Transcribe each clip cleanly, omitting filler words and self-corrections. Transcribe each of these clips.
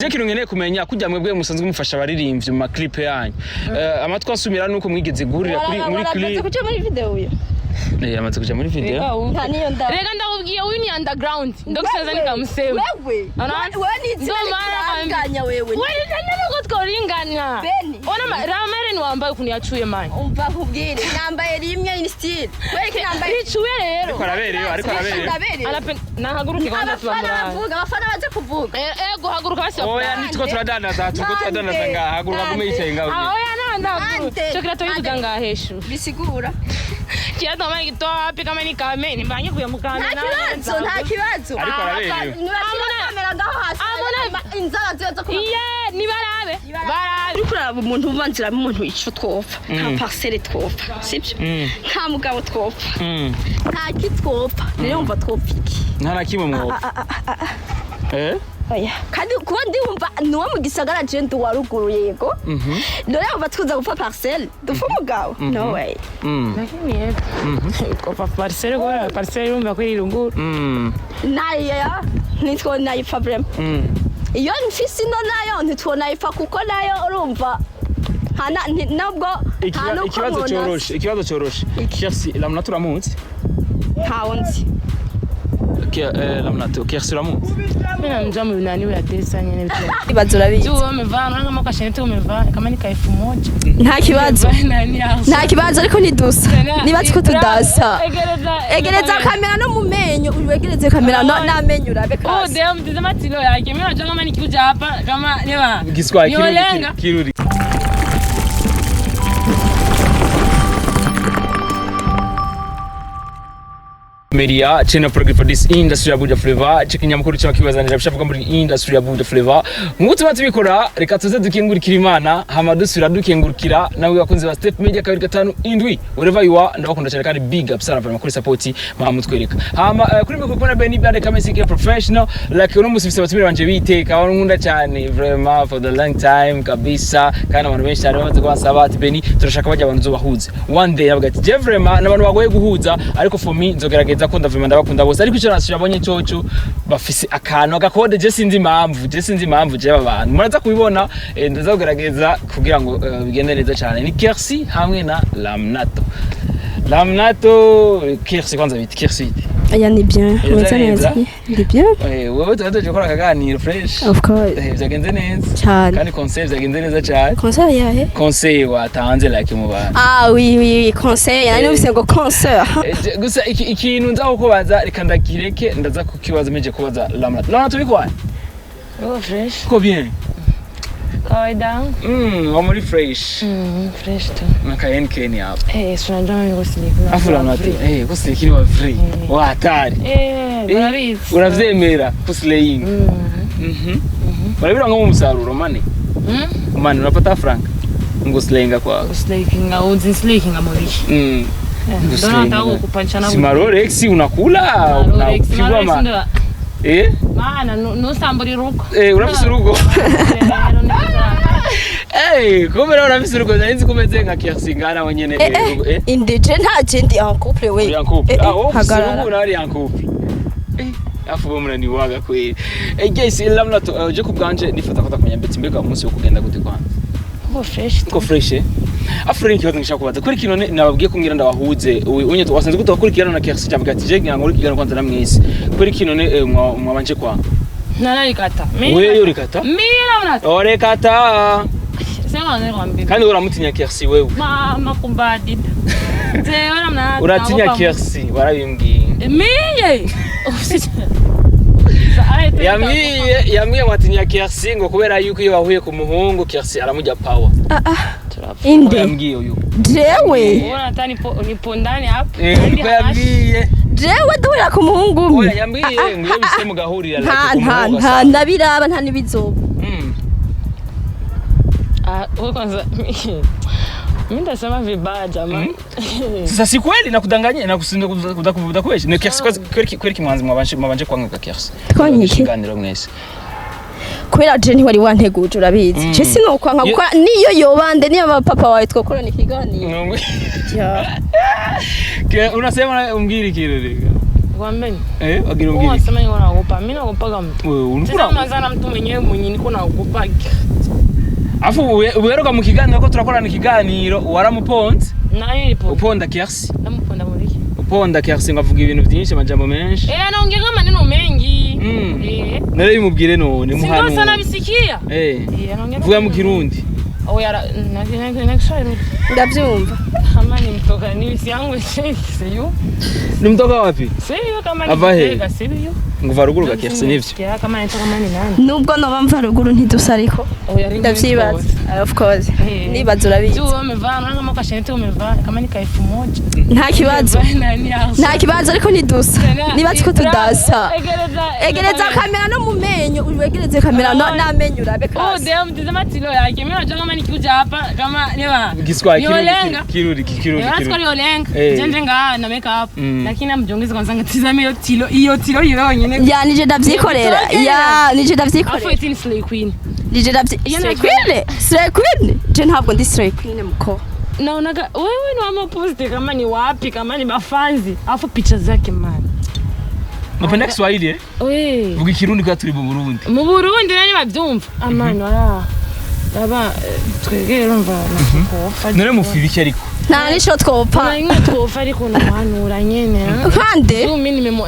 Je kintu nkeneye kumenya kujya mwebwe musanzwe mufasha abaririmbyi mu ma clip yanyu. Amatwi asumira nuko mwigeze guhurira kuri muri Waramaze clip. kuja muri video uyo? Amaze kuja muri video. Nta niyo ndaba. Rega ndakubwiye, huyu ni underground, ndokusenza nikamusema. Wewe wewe ni izina Ndo maana rikuranganya wewe. Wewe nani tworingana? Beni. Ona ramere ni wambaye ukuntu yacuye mani. Umva nkubwire, nambaye rimwe ni style wereke nambaye. Ricuye rero. Ariko araberewe, ariko araberewe. Ndaberewe. Nahaguruke kwanza Abafana tubamurabe. bavuga, abafana baze kuvuga. Ego, haguruka basi. Oya, nitwo turadandaza, tuko turadandaza ngaha. Haguruka gume yicaye ngaho. Ah, oya, nawe ndahaguruka. Ande. Cyo kirato yivuga ngaheshu. Bisigura Kiatu ambaye kitoa wapi kama ni kameni mbanye kuya mukame. Nta kibazo, nta kibazo. Ariko araberewe. Nibashira kamera ngaho hasi. Amuna- Inzara ziyo zo kuma. Iye nibarabe barabe. Uriko uraraba umuntu ubanziramo umuntu ico twopfa, nta parcelle twopfa, sibyo? Nta mugabo twopfa, Nta kitwopfa rero, wumva twopfa iki? Nta na kimwe mwopfa. Eh? Oya, kandi kuba ndumva nuwo mu gisagara, je ndi uwa ruguru, yego. None wumva tuza gupfa parcelle, dupfa umugabo? No way. Lakini yetu kwa parcelle, kwa parcelle yumva kweli ruguru. Nayo ntitwonayipfa vraiment. Iyo mfise ino nayo ntitwonayipfa, kuko nayo urumva ntabwo nta nuko Ikibazo mwonasa. cyoroshe, ikibazo cyoroshe. Kersi, Lamnato uramuzi? Ntawo nzi. Lamnato, Kersi uramuzi? Mimi namjua mnani huyu atesa nyene vitu. Ibazo urabizi. Tu umevaa unaona kama kashenete umevaa kama ni ka 1000. Nta kibazo. Nani hapo? Nta kibazo, ariko ntidusa, nibaze ko tudasa. Egereza. Egereza kamera no mu menyo, wegereze kamera n'amenyo urabe Oh, kasi. deo mtizama tilo yake. Mimi najua kama nikikuja hapa kama niwa. Giswa kiruri. Yolenga. Kiruri. Media channel program for this industry ya Buja Flavor, chikinyamakuru cyo kibazanira bishavuga muri industry ya Buja Flavor. Nkuko tuba tubikora, reka tuze dukengurikira Imana, hama dusubira dukengurukira nawe bakunzi ba Step Media 257, wherever you are, ndabakunda cyane kandi big up sana vraiment kuri support mutwereka. Hama kuri mikoro kubona Benny Bande Kamesike professional, like uno musi mfise abatumire banje biteka abantu nkunda cyane vraiment for the long time kabisa, kandi abantu benshi cyane bamaze kubansaba ati: "Benny, turashaka bajya abantu uzobahuze one day." Navuga ati je vraiment n'abantu bagoye guhuza, ariko for me nzogerageza ko ndavuma ndabakunda bose. Ariko icyo nasubira coco bafise akantu agakode, je sinzi impamvu, je sinzi impamvu, je aba bantu muraza kubibona. Ndaza kugerageza kugira ngo bigende neza cyane. Ni Kersi hamwe na Lamnato. Lamnato, Kersi, kwanza bite Kersi, bite? Aya, ni bien. Meze Meze neza. neza, ndi bien. Wewe tuba tuje gukora akaganiro fresh. Of course. Byagenze neza. Cyane. Kandi conseil byagenze neza cyane. Concert yahe? Conseil watanze like mu bantu. Ah oui, oui, oui, conseil nari numvise ngo concert. Gusa ikintu nza kukubaza, reka ndakireke, ndaza kukibaza meje kubaza Lamnato. Lamnato, bikwaye? Oh, fresh. Ko bien? Kawaida. Wa muri fresh. Fresh tu. Naka NK ni hapa. Eh, si unajua mimi kusilikuna. Afu Lamnato, kusilikini wa free wa hatari. Barabizi. Uravyemera kusilaying? Urabira ngo umusaruro mane? Mane unapata frank ngo slayinga kwawe? Kusilakinga, uzi nsilakinga mubiki. Ndio nataka kukupanchana. Si Marolex unakula, unapigwa ma eh. Maana nusambura urugo. Urafise urugo? Kumbe nawe urafise urugo, nari nzi ko umeze nka Kersi ngana we nyene. Eh. Indi je nta je ndi en couple we. Uri en couple? Eh, Ah, wowe ufise hagarara. urugo, nawe ari en couple. Afu bo munaniwaga kweli. Guys, lamna to je ku bwanje nifata ko kumenya mbetse mbega umunsi wo kugenda gute kwanza? Uko fresh. Ko fresh, eh? Afu rero ikibazo ngishaka kubaza kuri kino nababwiye ko ngira ndabahuze unye wasanze ko tubakurikirana na Kersi, cyangwa ati je ngira ngo uri kigana kwanza na mwese kuri kino ne mwabanje kwa Nanarikata. Wewe urikata? Mimi naona. Orekata. Sema nikwambie. Kandi uramutinya Kersi wewe. Mama kumbadi. Jewe namna. Uratinya Kersi, warabimbwiye. Miye. Yambwiye ngo atinya Kersi ngo kubera yuko iyo bahuye ku muhungu Kersi aramujya power. Inde? Yambwiye uyu. Jewe? Unaona hata nipo ndani hapo. Niko yambwiye. Jewe duhurira ku muhungu umwe? Oya, yambwiye ngo iyo bise mugahurira Nta like ku nta muhungu nta ugasanga. ndabiraba, nta n'ibizoba. Ah, wewe kwanza mimi nitasema vibaya jamani. Sasa si kweli nakudanganya nakusinda kudakubesha ni Kersi kweli kweli kimwanzi mwabanje kwanga Kersi. Twanka iki? Ikiganiro mwese. Kubera je ntiwari wanteguje, urabizi. Je sinokwanka gukora niyo yobande niyo ba papa wawe twokorana ikiganiro. Unasema umbwira ikintu reka. Ngwambeni. Eh, wagira umbwire. Unasema niko naogopa. Mimi naogopaga mtu. Wewe Sasa urukura. unaanza na mtu mwenyewe mwenye niko naogopa. Afu uheruka mu kiganiro ko turakorana ikiganiro waramuponze. Nani nipo? Uponda kiasi. Namuponda muriki. Uponda kiasi ngo avuga ibintu byinshi amajambo menshi. Eh, anaongea maneno mengi. Mm. Eh. Nare bimubwire none Si ndio muhanu. sana bisikia? Eh. Eh, anaongea. Vuga mu Kirundi. Oh, yara na na na Kiswahili. Ndabyumva. Kama ni mtoka ni si yangu siyo. Ni mtoka wapi? Siyo kama ni Ava he? Gitega, siyo. Ngo uva ruguru gakiasi nivyo. Ya kama nitoka kama ni nani? Nubwo noba mva ruguru ntidusa ariko. Oh, yari Ndavyibaza. Of course. Eh. Nibaza urabizi. Juu umevaa naona kama kashenete umevaa kama ni ka 1000. Nta kibazo. Nta kibazo ariko ntidusa. Nibaza ko tudasa. Egereza kamera no mu menyo, wegereze kamera no n'amenyo urabe Oh, kasi. damn, tazama tilo yake. Mimi najua kama nikikuja hapa kama niwa. Kiswahili Yolenga. Kirundi Kirundi Kirundi. Kirundi. Yolenga. Eh. Jenje nga na make up. Mm. Lakini amjongeze kwanza ngatizame hiyo tilo, hiyo tilo hiyo yonyene. Ya nije ndavyikorera. Ya nije Afu ndavyikorera. eti ni slay queen. Nije ndavyi. Iyo Slay nta- queen. Slay queen. Je ntabwo ndi slay queen muko. Naonaga wewe ni wama post kama ni wapi kama ni mafanzi. Afu picha zake man. Mapenda Kiswahili eh? We. Vuga Ikirundi kwa turi mu Burundi. Mu Burundi nani bavyumva? Amani wala. Aba twegere urumva nakofa. None mufira iki ariko? Nta nico twopfa. Nta twofa ariko namuhanura nyene. Hande. Mimi nimemo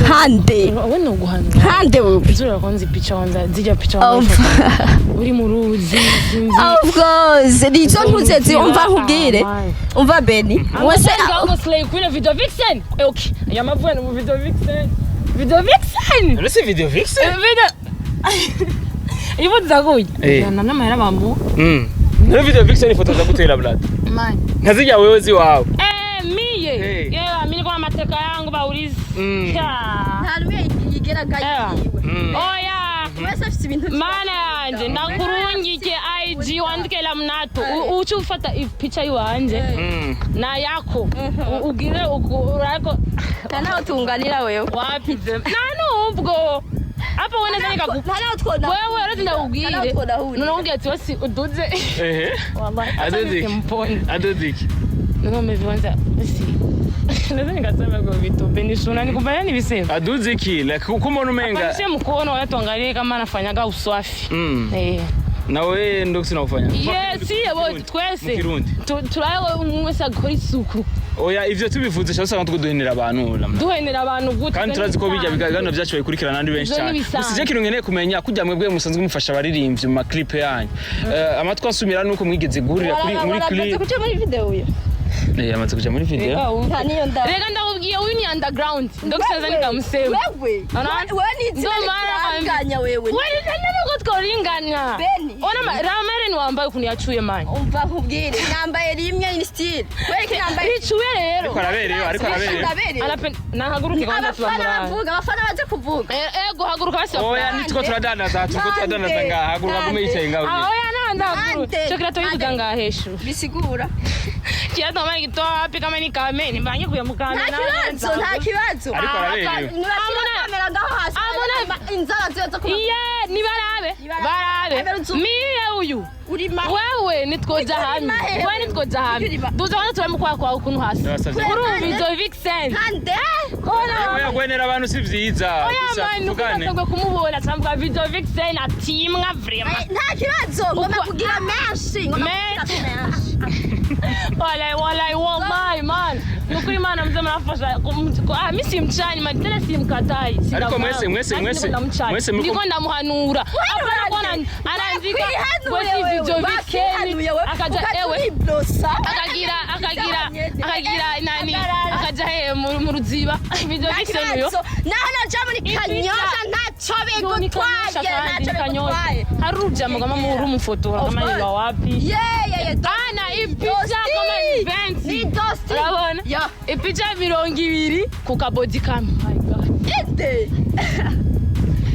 Hande. wewe no guhanura. Hande wewe. Zura kwanza picha kwanza zija picha Of kwanza uri mu ruzi sinzi. Of course. Nizo ntuze zi umva nkubwire. Umva Beni. Wese ngo slay queen video vixen. Okay. Ya mavuye mu video vixen. Video vixen. None si video vixen? Video Ivo zaguye. Eh. Na namahera bambu. Mm. None video vixen ifoto za gutera blood. Man. Ntazijya wewe ziwawe. Eh, miye. Eh. Yewe mimi niko na mateka yangu baulizi. Mm. Ya. nta rumwe yigeraga yiwe. Mm. Oya. Wese afite ibintu Mana yanje ndakurungike IG wandike la mnato uce ufata picha iwanje Mm. na yako ugire urako nta naho tunganira wewe. wapi nta nubwo hapo wena zani kaku Nta naho twona. wewe rero ndakubwire Nta naho twonahurira. none ubwire ati wasi uduze Ehe. wallahi Adodiki. mponi Adodiki. none meviwanza basi naweza nikasema kwa vitu benishuna nikubaya ni visema Adudiki like kuko umuntu umenga. Apanishe mkono watu angalie kama anafanyaga uswafi Mm. eh Nawe ndo sinawufanya. Yes, yebo twese. Mu Kirundi. Turaye umwe wese akora isuku. Oya ivyo tubivuze cyane usanga tukuduhenera abantu lamna. Duhenera abantu gute. Kandi turazi ko bijya biganiro byacu babikurikirana n'andi benshi Ivyo cyane. ni ibisanzwe. Gusa ije kintu nkeneye kumenya kujya mwebwe musanzwe mufasha abaririmbyi mu maclip yanyu. Amatwi asumira nuko mwigeze guhurira kuri muri Waramaze clip. kuja muri video uyo. Eh, amaze kuja muri video. Nta niyo ndaba. Reka ndakubwiye uyu ni underground. Ndokusaza nikamusema. Wewe. Unaona? Wewe ni izina Ndio maana rikuranganya wewe. Wewe nani uko tworingana? Beni. Ona ramare ni wambaye ukuntu yacuye mani. Umva nkubwire nambaye rimwe ni style. Wewe nambaye Ricuye rero. Ariko araberewe, ariko araberewe. Ndaberewe. Arape nahaguruke kwanza Abafana tubamurane. bavuga, abafana baze kuvuga. Eh ego haguruka basi. Oya nitwo turadandaza, turiko turadandaza ngaha. Haguruka gume yicaye ngaho. Ah oya nanda haguruka. Ande. Cyo kirato yivuga ngaha hejuru. Bisigura. Kiatu ambaye kitoa wapi kama ni kame nibange kuya mukame. Nta kibazo, nta kibazo. Ariko araberewe. Nibashira kamera ngaho hasi. Amuna- Inzara ziyo zo kuba. Iye nibarabe Nibarabe. barabe Abera uzu- miye uyu Urima. wewe nitwoja hamwe Urima hehe? wewe nitwoja hamwe Urima. duza kwanza turabe mukwa kwawe ukuntu hasi Ndabasavye. urumva izo vixen Hande. kona Oya gwenera abantu si vyiza. oya Gusa mani tuvugane. ukatangwe kumubona cyangwa video vixen atimwa vraiment Nta kibazo, ngomba Uko- kugira menshi, ngomba kugira menshi. Walai walai wallahi man nukuri mana mzee mnafasha ah mimi simchani man tena simkatai Ariko mwese mwese mwese mwese muriko ndiko ndamuhanura hapana kuwa anaandika kweti video vixen akaja ewe akagira akagira akagira nani akaja he mu ruziba video vixen uyo naho naja muri kanyosha ntacyo bigutwaye ntacyo bigutwaye hari urujambo kama rumufotora Of kama course. ni wapi yeyeye ana ipicha kama event ni dosti urabona ya ipicha 20 ku kabodi kamwe My God. ende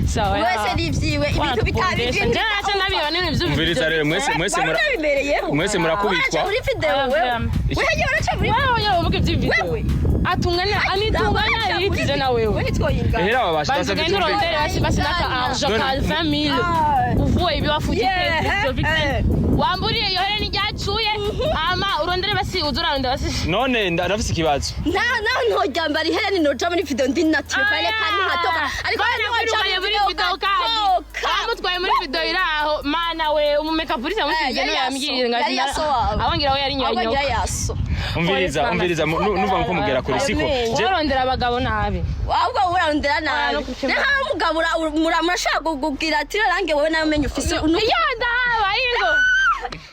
sawa wese ni ivyiwe ibintu bitari ibintu naca ndabibona ibintu vy'ubu Umviriza rero mwese mwese mura warabimereyeho mwese murakubitwa. waraca muri video Ah, wewe vraiment. wewe waraca muri wewe wewe uvuga ivy'ivideo Wewe. atunganya anitunganya yitije na wewe wewe twoyinga Ehera babasha bantu ndasavye genda twumve. urondere basi basi naka argent ka 20000 Ah. uvuye ibi wafutse Yeah, video eh. wamburiye iyo hereni ryacu udacuye ama urondere basi uzurarondera basi. None ndafise ikibazo. Nta naho ntoryambara ihereni, noja muri video ndi naturelle kandi nkatoka, ariko noja Bana muri muri video video kandi gatoka. Bamutwaye muri video iraho, mana we, umumekapurisi yamusize. Yari No yaso. yambwiye ngo Yari yaso wawe. Abangira we yari Ahubwo nyoyo. ngira yaso. Umviriza, Polisi. umviriza, nuva nko mugera kure, siko? Amen. Urondera abagabo nabi. Ahubwo urarondera nabi. No gukemura. Reka umugabo murashaka kukubwira ati range wowe nawe umenye ufise Iyo ndahaba ingo.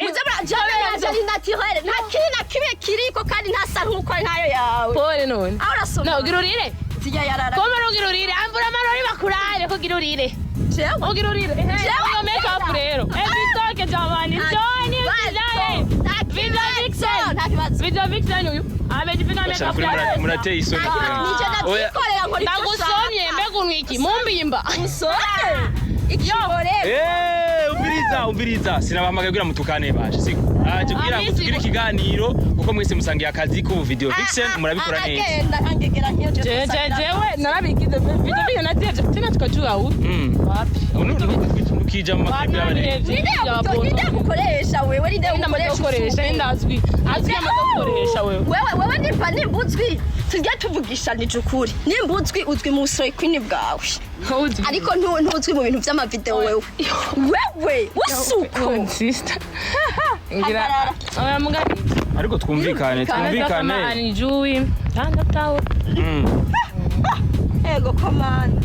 Muze murajabe yanje ari naturelle, nta kiri na kimwe kiriko kandi ntasa nkuko nkayo yawe. Pole none. Aho urasoma. No ugira urire. Zijya yarara. Koma ugira urire. Ambura amarori bakurare kugira urire. Jewe. Ugira urire. Jewe. Iyo make up rero. Ebitoke jamani. Johnny usijaye. Nta Video kibazo. vixen. Nta kibazo. Video vixen uyu. Amejipika make up. Kuri murateye isoni. Nta kibazo. Nije Oya. ndavyikorera, nkora ivyo Ndagusomye nshaka. mbega unwiki mumbimba. Usome. Ikibore. Eh, umviriza, umviriza, sinabahamagaye kugira mutukane baje, siko? Aje kugira ngo Amisi- tugire ikiganiro, kuko mwese musangiye akazi k'ubu video vixen, murabikora neza. Agenda nkangegera nk'iyo je. Je je jewe narabigize video vixen natevye tena tukajua upi. Wapi? Nukija mu maklipu y'abarezi. Ninde gukoresha wewe? Ninde gukoresha? Gukoresha ndazwi. Azwi amakoresha wewe. Wewe nimba uzwi, tujya tuvugishanije ukuri, nimba uzwi, uzwi mu busoyi kwini bwawe, ariko ntuzwi mu bintu by'amavideo. Wewe usuko. Sister. Ngira. Hagarara. Oya mugani. Ariko twumvikane, twumvikane. Anijui. Tanda tawo. Ego komanda.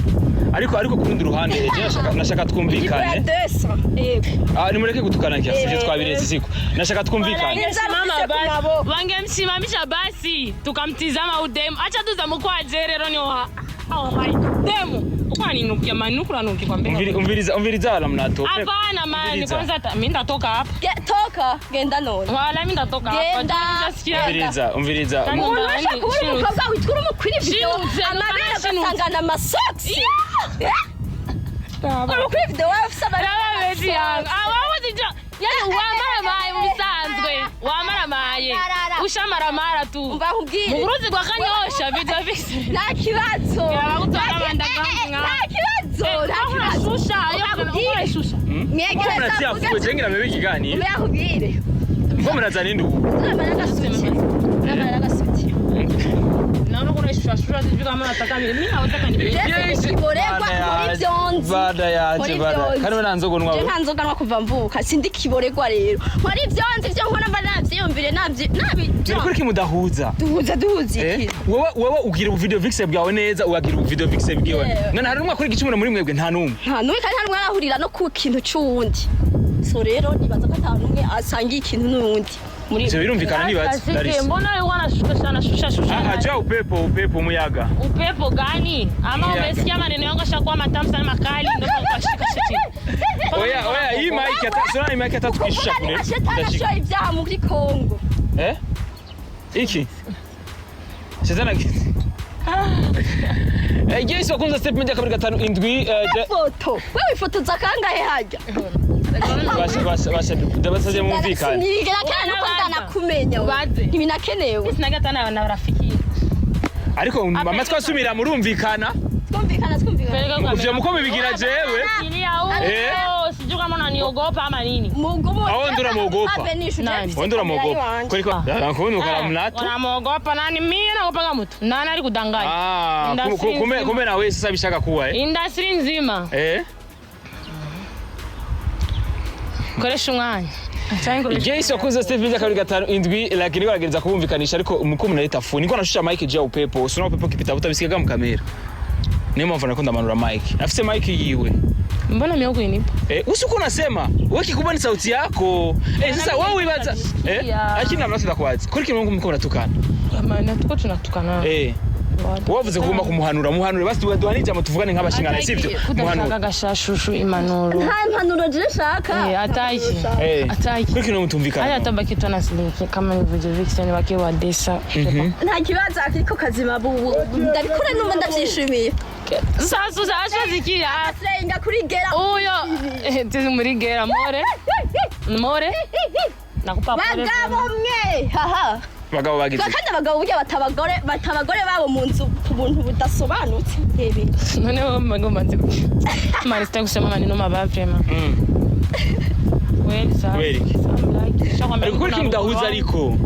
Ariko ku rundi ruhande je nashaka twumvikane. Desa ego. Ah, nimureke gutukana kiasi, sivyo? Twabiretse, siko? Nashaka twumvikane. Wangemsimama Mzee basi. kuna Wangemsimamisha basi tukamtizama udemu. Acha tuza mukwaje rero ni wa. Oh my demu. Ukwaninukia mani ukuranuki kwa mbele. Umviriza, umviriza, wala mnato. Hapana mani Umviriza. kwanza mimi ndatoka hapa. Toka genda none. Wala mimi ndatoka hapa. Genda. Nasikia. Umviriza, umviriza. Kandi- Umuntu ashaka kubura Shinutse. umukobwa witwa umukwiri video Shinutse, amabere shinutse. agasangana amasogisi. Umukwiri video wawe ufise amabere Raba bezi yangu. n'amasogisi. Ah, wawe zijya. Yani wamaramaye mu bisanzwe. Wamaramaye. Rarara. Ushamaramara tu. Umva nkubwire. Mu ruzi rwa Kanyosha video vixen. Nta kibazo. Yaba Nta gutwara nta kibazo, nta kibazo. Shusha, Nakubwire. shusha. Mwegereza Muratia mvuge. fuwe jengira mebe ikiganiro. Muyakubwire. Mko murazana indugu. Namara agasuti. Namara agasuti. Naona kuna shusha shusha sijui kama nataka mimi. Mimi naweza ni. Jesse kiboregwa muri vyonzi. Bada yaje Muri bada. vyonzi. Kandi we nta nzoga unywa Je we. nta nzoga nywa kuva mvuka, sindi kiboregwa rero. Nkora ivyonzi, ivyo nkora mba navyiyumvire navyi nabi. Turi kuri kimudahuza. Duhuza duhuza Eh? iki? Wewe ugira video vixen bwawe neza, ugagira video vixen bwiwe. Yeah. None hari umwe akora igicumuro muri mwebwe? Nta numwe. Nta n'umwe, kandi nta n'umwe arahurira no ku kintu c'uwundi. So rero nibaza ko ata n'umwe asangiye ikintu n'uwundi. Muri Ivyo birumvikana nibaza. Sasa mbona wewe unashusha sana shusha shusha. Ah, acha upepo, upepo, umuyaga. Upepo gani? Ama Muyaga. umesikia maneno yangu ashakuwa matamu sana makali ndio ukashika shiti. Oya, oya, hii mic ata sura hii mic ata tukishusha Kuvuga ni kure. nka shetani Ndashika. ashoye ibyaha muri Kongo. Eh? Iki? Shetani Yesu wakunze Step Media 257 Foto. Wewe ifotoza kangahe harya? Basha basha basha, ndabasabye mumvikane. Sinigera kandi nuko Ubaza. ndanakumenya. Ubaze. Ntibinakenewe. Sinagatana na rafiki. Ariko amatwi asubira, murumvikana. Twumvikana, twumvikana. Ivyo muko mubigira jewe. Chini ya huko. Eh. Sijui kama unaniogopa ama nini. Mugumu. Aho ndura muogopa. Nani? Wewe ndo uramuogopa. Kweli kwa? Nakubona ukaramlatu. Unamuogopa nani? Mimi naogopa mtu. Nani alikudanganya? Ah, Industry kumbe nzima. kumbe na wewe sasa bishaka kuwa eh. Industry nzima. Eh? Koresha umwanya. Cyangwa koresha. Jayce wakunze Steve Media 257, lakini baragereza kubumvikanisha, ariko muko mnaleta funi. Niko nashusha mic juu ya upepo. Usuna upepo kipita utabisikiga mu kamera. Niyo mpamvu nakunda manura mic. Afise mic yiwe. Mbona miogo inipo? Eh, usiku unasema wewe kikubwa ni sauti yako. Eh, sasa wewe uibaza. Eh, lakini namna ndakwaza. Kuri kimwe mko mnatukana. Maana tuko tunatukana. Eh. Wavuze kugomba kumuhanura, muhanure basi duhanije ijambo tuvugane nk'abashingana, sivyo? Kudashaka Muhanure. gashashushu impanuro. Nta mpanuro je nshaka. Eh, ataki. Eh. Ataki. Kuri kimwe mutumvikana. Haya tabaki tu na siliki kama ni video vixen wakiwa desa. Nta kibazo ariko kazima bubu. Ndabikora numva ndavyishimiye. Sasa sasa zikia. Senga kuri gera. Uyo tizi muri gera more. More. Nakupa pole. Bagabo mwe. Haha. Bagabo bagize. Kandi abagabo burya batabagore babo mu nzu ku buntu budasobanutse. Rebe. Noneho magoma nzi. Mani sitaki kusema maneno mabaya vrema. Kweli sasa. Kweli. Sasa Nakwambia Ariko niko kuki na mudahuza ruguru. Ariko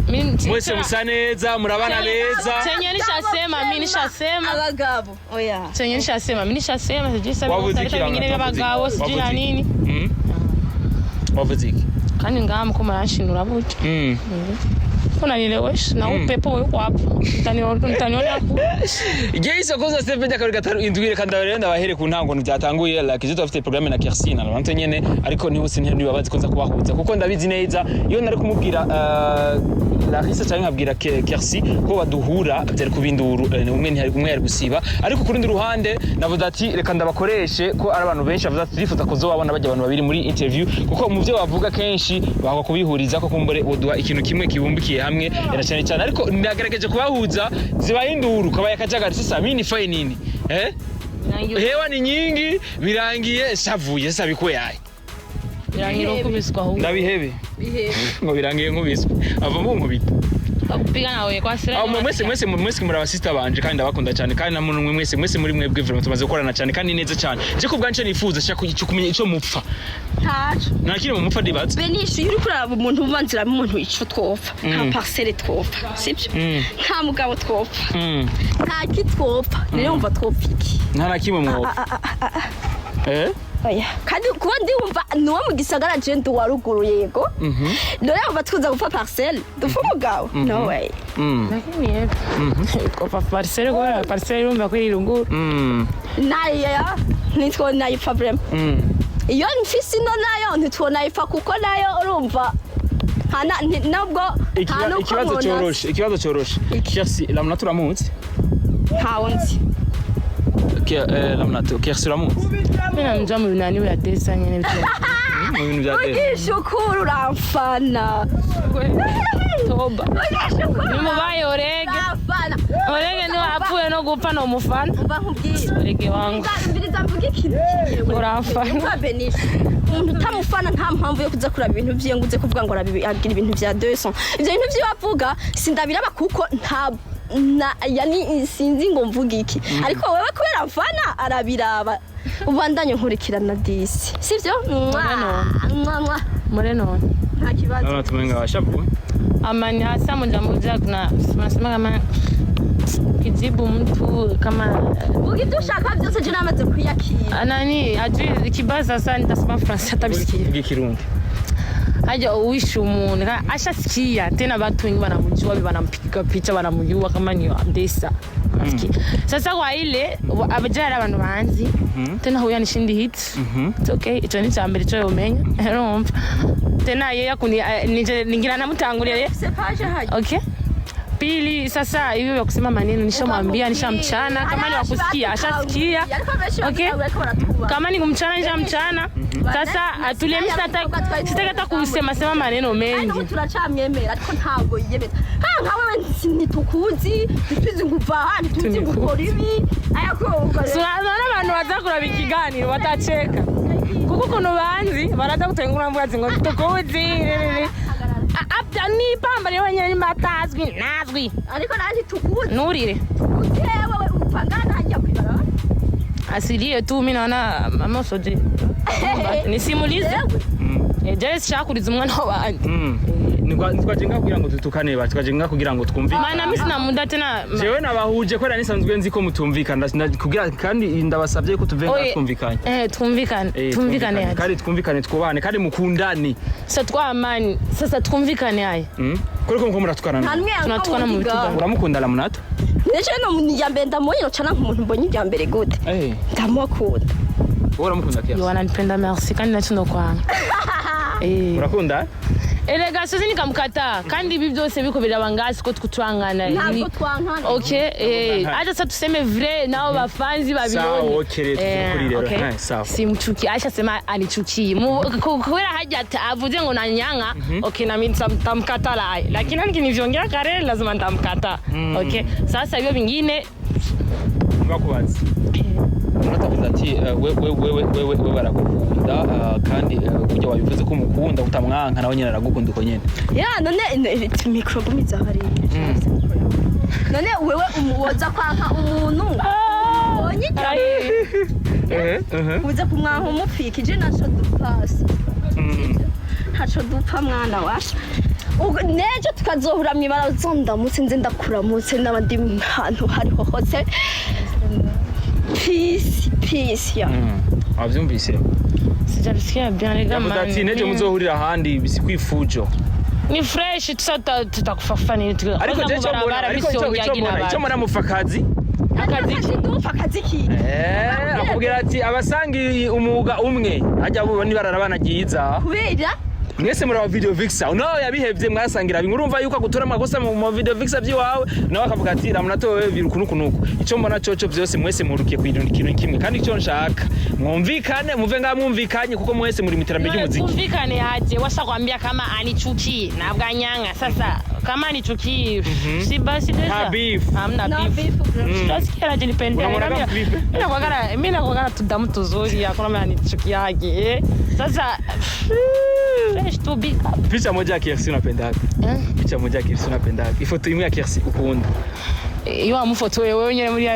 Mimi mwese musa neza, murabana beza. Chenye nishasema, mimi nishasema. Abagabo oya. Chenye nishasema, mimi nishasema, sijui sasa Wavuze iki vitu vingine Ramata? vy'abagabo sijui na Wavuze iki? nini. Wavuze iki? Kandi ngaha muko muranshinura burya. Unanilewesha na upepo uko hapo. Utaniona ku. Igihe isoko za Steve Media kabiri gatanu indwi, reka ndabarere ndabahere ku ntango ntibyatanguye. Like ejo turafite programme na Kersi na Laurent nyene, ariko ntibose ntibabazi ko nza kubahuza, kuko ndabizi neza iyo nari kumubwira Larissa cyangwa nkabwira Kersi ko baduhura byari kubinduru, umwe ntiyari, umwe yari gusiba. Ariko ku rundi ruhande navuze ati reka ndabakoreshe ko ari abantu benshi bavuze ati turifuza kuzobabona bajya abantu babiri muri interview, kuko mu byo bavuga kenshi bahakwa kubihuriza ko kumbure boduha ikintu kimwe kibumbikiye hamwe na cyane cyane. Ariko ndagerageje kubahuza zibaye induru, kabaye akajagari. Sasa mimi nifaye nini? Hewa ni nyingi, birangiye shavuye. Sasa bikuwe yaye. Birangira ukubiswa ahubwo. Ndabihebe ngo birangiye nkubiswe, avamo nkubita. Bakupiga nawe kwa sira. Aho mwese mwese mwese muri abasista banje kandi ndabakunda cyane, kandi namwe mwe mwese mwese muri mwebwe vraiment tumaze gukorana cyane kandi neza cyane. Je ku bwanje nifuza shaka icyo kumenya icyo mupfa. Ntaco. Nta kiri mu mupfa dibatse. Benisha, iyo uriko uraraba umuntu ubanziramo umuntu ico twopfa, nta parcelle twopfa, sibyo? Nta mugabo twopfa, nta ki twopfa. Rero wumva twopfa iki? Nta na kimwe mwopfa? Oya, kandi kuba ndiwumva nuwo mu gisagara, je ndi uwa ruguru, yego. None wumva tuza gupfa parcelle, dupfa umugabo? No way. Lakini yepfo. Kwa parcelle, kwa parcelle urumva ko iri ruguru. Nayo ntitwonayipfa vraiment. Iyo mfise ino nayo ntitwonayipfa, kuko nayo urumva nta nubwo nta nuko Ikibazo mwonasa. cyoroshe, ikibazo cyoroshe. Kersi, Lamuna turamutse. Ntawe nzi. Lamuna, Kersi uramutse? Mimi namjua mu binani ya desa nyene bitu. Mu bintu bya desa. Ugisha ukuri uramfana. Toba. Ugisha ukuri Nimubaye orege. uramfana. Orege niwe apfuye no gupfa no mufana. Umva nkubwire. Orege wangu. Umviriza mvuge ikintu kimwe. Uramfana. Umva Benisha, umuntu utamufana nta mpamvu yo kuza kuraba ibintu vyiwe ngo uze kuvuga ngo agira ibintu vya 200. Ivyo bintu vyiwe avuga sindabiraba, kuko nta na yani sinzi ngo mvuge iki, ariko wewe kubera mfana arabiraba, ubandanye nkurikirana disi, sivyo? Mwa, mwa, mwa. Muri none. Nta kibazo. Lamuna tumenga washavuye. Amani hasa moja moja kuna tunasema kama kijibu mtu kama Vuga ibyo ushaka byose, je namaze kwiyakira. Nani ajui kibaza, sasa nitasema Fransa atabisikia. Vuga ikirundi. Haja uishi umuntu ashasikia tena, watu wengi wanamjua, wanampiga picha, wanamjua kama ni Desa. Nasikia. Sasa kwa ile abajara abantu banzi tena huyo anishindi hit. It's okay, ico ni ca mbere ico yomenya, urumva tena yeye akuni nije ningira namutanguriye. C'est pas haja. Okay. Pili, sasa hivyo vya kusema maneno nishamwambia, nishamchana kama ni wakusikia ashasikia. Okay. Kama ni kumchana nishamchana. Sasa atulie, mimi sitaki hata kusema sema maneno mengi. Kandi turacamwemera, ariko ntabwo yiyemeza. Ha nka wewe ntitukuzi, ntituzi ngo uva aha, ntituzi ngo ukora ibi, ariko ukora. Unaona abantu baza kuraba ikiganiro batacheka kuko ukuntu banzi baraza gutengura mvuga ati ngo tukuzi nipamba rero nyine batazwi nazwi. Ariko nanjye ntitukuzi. Nurire. Tukuzi wewe upfa ngana hajya kwibarabara. Asilie tu, mimi naona mama soje nisimulize. Je sishakuriza umwana w'abandi. Ntitwaje ngaha kugira ngo dutukane ba, twaje ngaha kugira ngo twumvikane. Maana mimi sina muda tena. Jewe nabahuje kubera nisanzwe nzi ko mutumvikana, kugira kandi ndabasabye ko tuve ngaha Oye, twumvikanye. Twumvikane. Twumvikane aje. Kandi twumvikane, twubahane kandi mukundane. Sasa twa amani, sasa twumvikane aye. Kuri ko muko muratukana. Nta n'umwe Tunatukana mu yanka. bitugu. Uramukunda Lamunato? Neje no mu ya mbere ndamubonye nocana nk'umuntu mbonye irya mbere gute. Ndamukunda. Wowe uramukunda Kiasi? Yo, ananipenda, merci, kandi nacho ndo kwanga. Urakunda? Erega sozi nikamkataa, kandi ibi byose biko biraba ngasi ko twangana. Ntabwo twankana. Okay, acha sasa tuseme vrai nao bafanzi Sawa, babione. okay, rero turi kuri rero. Okay. Sawa. Simchuki, acha sema anichukie. Kubera haja avuze ngo nanyanga, okay, na mimi nitamkataa lai. Lakini nikinivyongea kare lazima nitamkataa. Okay. Sasa hivyo vingine Bakubaza. Lamunato avuze ati wewe wewe wewe wewe aragukunda, kandi kurya wabivuze ko umukunda utamwanka, nawe nyine aragukunda uko nyene. Ya none micro gumiza hariya. None wewe woza kwanka umuntu ubonye irya Eh eh uza kumwanka umupfika, ije naco dupasi. Ntaco dupfa mwana washa. Ubwo nejo tukazohura mwibara, uzondamutse nze ndakuramutse n'abandi hantu hariho hose. Peace, peace, ya. Wavyumvise? Sijabisikia bien les gars. Yavuze ati Man. nejo muzohurira ahandi bisikwifuje. Ni fresh tusa tutakufa nini Ariko je cyo mbona, ariko icyo mbona mufakazi Akazi ki? Dupfa akazi ki? Akubwira ati abasangiye umwuga umwe hajya bo nibarara banagiza. Kubera Mwese muri aba video vixer nawe yabihevye, mwasangira bimwe, urumva yuko agutora amakosa mu video vixer by'iwawe, nawe akavuga ati ramuna wewe biri uku nuku. Icyo mbona coco byose mwese murukiye ku ikintu kimwe, kandi icyo nshaka mwumvikane, muve ngaha mwumvikanye, kuko mwese muri mu iterambere ry'umuziki. Kumvikane aje? Washakwambia kama anichukii na bwanyanga. Sasa kama anichukii, si basi déjà. Nta beef. Hamna No beef. beef, bro. Tunasikia anajinipendea. Unamwona kama vipi? Mimi nakwagala tudamu tuzuri, hakuna mimi anichukiage. Sasa fresh tu, big up. Picha moja ya KFC unapendaga? Eh? Picha moja ya KFC unapendaga, ifoto imwe ya KFC ukunda? Iyo wamufotoye wewe nyene muri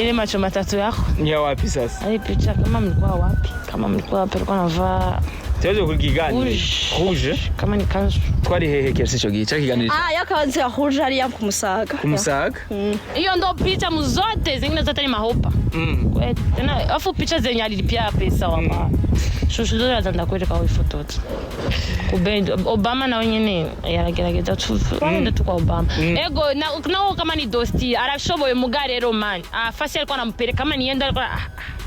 ile macho matatu yako. Ni ya wapi sasa? Ai, picha kama mlikuwa wapi? Kama mlikuwa wapi? Alikuwa anavaa Tuweze kukiganira. rouge. Rouge. Kama ni kanzu. Twari hehe KFC ico gihe cyo kiganiro? Ah, yakazi ya rouge hariya ku Musaga. Kumusaga. Hiyo ndo picha mzote, zingine zote ni mahopa. Tena afu picha zenye alilipia pesa wapa. Shushu zote ndakwereka aho ifoto. Kubend Obama nawe nyene yaragerageza tu wenda tu kwa Obama. Ego na nawo kama ni Dosti arashoboye muga rero man. Ah, fasi alikuwa anampeleka kama nienda alikuwa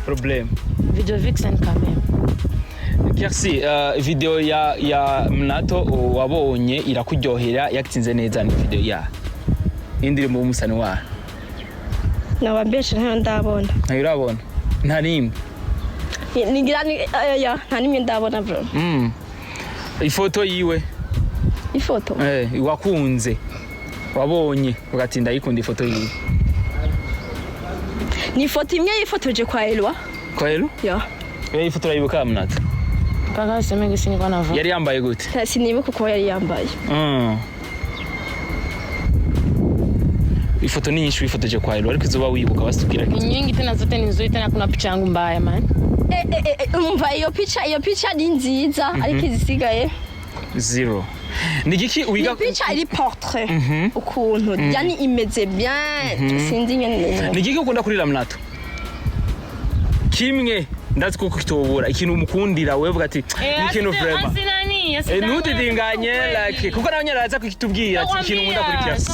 Problem. Video vixen quand même. Kersi, video ya Mnato wabonye irakuryohera, yakitinze neza, ni video ya indirimbo y'umusani wa Nabambeshe, ntayo ndabona. Ntayo urabona? Nta nimwe? Nigira ni ya nta nimwe ndabona, bro. Ifoto yiwe? Ifoto? Wakunze, wabonye ugati ndayikunda ifoto yiwe. Ni ifoto imwe yifotoje kwa Elwa. Kwa Elu? Ya. Ifoto urayibuka, Mnato? Mpaka sema gisi nilikuwa navaa. Yari yambaye gute? Sinibuka uko yari yambaye. Ifoto ni nyinshi wifotoje kwa Elu, ariko izuba wibuka basitubwira. Ni nyingi tena, zote ni nzuri, tena kuna picha yangu mbaya man. Umva, iyo picha ni nziza, ariko izisigaye Zero. Ni igiki wiga? Ni picha iri portrait ukuntu, yani imeze bien, sinzi nyene. Ni igiki ukunda kuri Ramnato kimwe? Ndazi ko kitobura ikintu umukundira wewe, uvuga ati ni ikintu vraiment. Ntudidinganye, like kuko nawe nyine araza kukitubwira ati ikintu nkunda kuri Kirasi.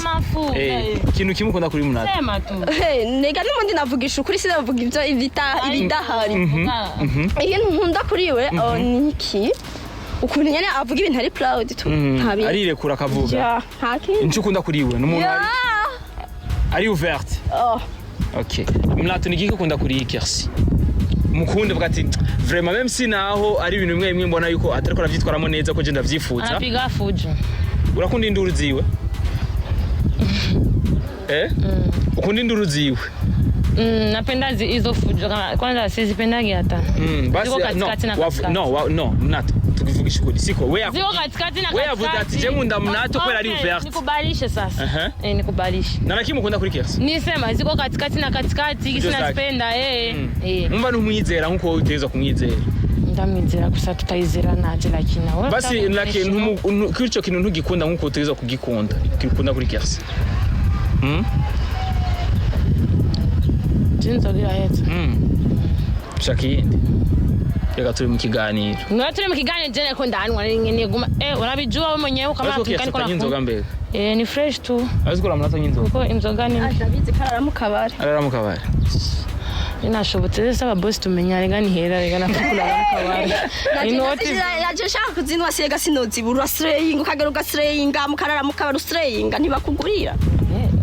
Ikintu kimwe ukunda kuri Mnato. Sema tu. Nega n'ubundi navugisha ukuri, sinavuga ibyo ibidahari. Ikintu nkunda kuri we, oh, ni iki? Ukuntu nyene avuga ibintu ari proud tu, nta bindi. Arirekura akavuga. Ya, nta kindi. Nicyo ukunda kuri we, ni umuntu Ya. ari ouverte. Oh. Okay, Mnato, ni igiki ukunda kuri Kirsi mukunde, uvuga ati vraiment même si naho ari ibintu bimwe bimwe mbona yuko atariko aravyitwaramo neza ko je ndavyifuza? Anapiga fujo. Urakunda induru ziwe? Ukunda induru ziwe? Napenda hizo fujo kama kwanza sizipendagi hata. Basi Ziko no, katikati na katikati. No, no, Mnato, tukivugisha ukuri siko we Ziko katikati na we yavuze katikati. ati je nkunda Mnato kubera ari Okay, ouverte. Nikubalishe sasa. Aha. Nikubalishe. Na nakimwe ukunda kuri Kirsi? Nisema ziko katikati na katikati, Fujo zake. sinazipenda eh. Umva, numwizera nkuko wowe utegerezwa kumwizera. Ndamwizera gusa tutayizera naje, lakini wewe Basi utaka like kuri ico kintu ntugikunda nkuko utegerezwa kugikunda, kikunda kuri Kirsi. Jinzogira heza. Shaka iyindi, reka turi mu kiganiro. Mwa turi mu kiganiro, je nako ndanwa nkeneye guma urabijua wewe mwenyewe kama Azi ko Kirsi tukani atanywa inzoga mbega? Ni fresh tu. Azi ko Mnato anywa inzoga? Kuko inzoga ni Ndabizi ko arara mu kabari. Arara mu kabari. Ninashobotse sasa boss tumenya rega ni hera rega nakulala mu kabari. Inoti. Naje nshaka kuzinwa sega sinozibura. Urasireyinga ukagera ugasireyinga mukarara mu kabari, usireyinga ntibakugurira.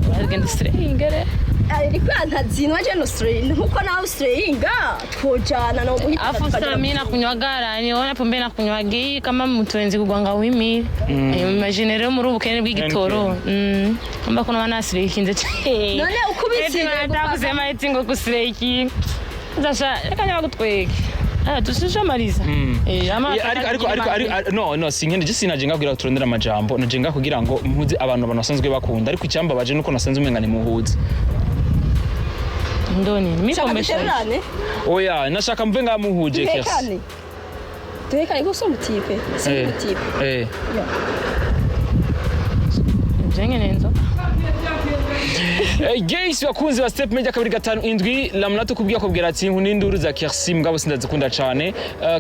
Uragenda sirengere. Ariko ntazinwa je, no sireyinga nkuko nawe usireyinga, twojana no guhita. Afu sasa mimi nakunywaga, niona pombe nakunywaga iyi kama mutwenzi kugwanga wimi. Imagine rero muri ubukene bw'igitoro. Mba kuna wanasirekinze. None ukubitse Nataka kusema eti ngo kusireki. Sasa reka nyabagutweke. Ah, tusishamaliza. Ama Yeah, ariko no, sinkene je sinaje ngabwira ngo turondere amajambo, naje nga kugira ngo mpuze abantu basanzwe bakunda, ariko icyambabaje nuko nasanze umenga ni muhuze. Ndoni, mimi Shaka pombe. duterurane? Oya, nashaka mve nga muhuje Kirsi. Duhekane. Duhekane ko si umutipe, si umutipe. Je nkeneye inzoga. Guys, bakunzi ba Step Media 257, Ramnato kubwiye akubwira ati nkunda induru za Kercy, mugabo sindazikunda cane.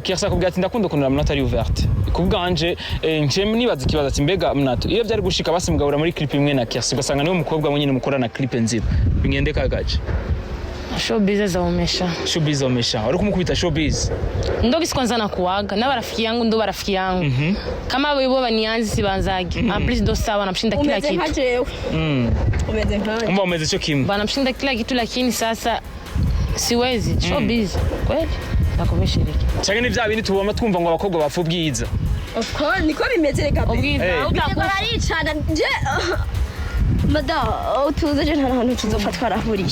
Kercy akubwira ati ndakunda ukuntu Ramnato ari ouverte. Kubwanje nje nibaza ikibazo ati mbega Mnato, iyo byari gushika basi mugabura muri clip imwe na Kercy, ugasanga niwe mukobwa mwenyine mukorana clip nzima, bingende kagaje? Showbiz za umesha. Showbiz omesha wari kumukubita showbiz. Ndo gisi kwanza nakuaga na barafiki yangu, ndo barafiki yangu. Kama bo banianzi sibanzagi. En plus ndo sawa, namshinda kila Umeze nka kitu. jewe. Umeze nkanje. Umva, umeze cyo kimwe. Banamshinda kila kitu, lakini sasa siwezi showbiz kweli nakumishiriki. Canke ni vya bindi tubona twumva ngo abakobwa bapfa ubwiza? Of course, niko bimeze reka be. Ubwiza Birirwa utakufa. baricana. Je mada utuze, je nta hantu tuzopfa twarahuriye.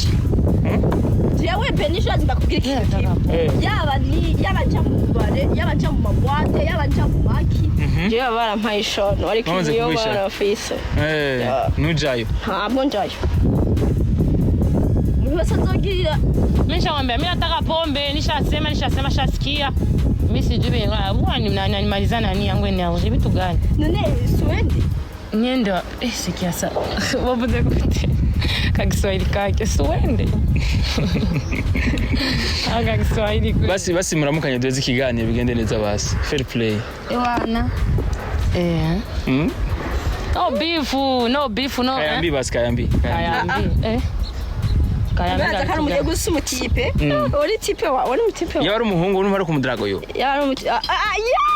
Jewe Benisha, ndakubwira ikintu kimwe. Yaba ni yaba nja mu bare, yaba nja mu mabwate, yaba nja mu maki, jewe baba barampaye ishono, ariko Bamaze niyo kuguha ishono. barafise. Nujayo. Ntabwo njayo, umuntu wese azogirira. Mimi nishakwambia mimi nataka pombe, nishasema nishasema, shasikia. Mimi sijui bwana, nimaliza nani yangu energy, vitu gani? None suwende? Niende sikia sa wavuze gute ka Kiswahili kake suwende aka Kiswahili kweli. Basi basi, muramukanye duheze ikiganiro bigende neza, basi fair play. Ewana. No beef, no beef, no. Kayambi basi, kayambi, kayambi. Kayambi. Kayambi. Uraza ko ari umugiye gusa umutipe, uri type wa uri umutipe wa Yaba ari umuhungu, urumva ari kumudarago yo. Yaba ari umutipe, ah ah, ya.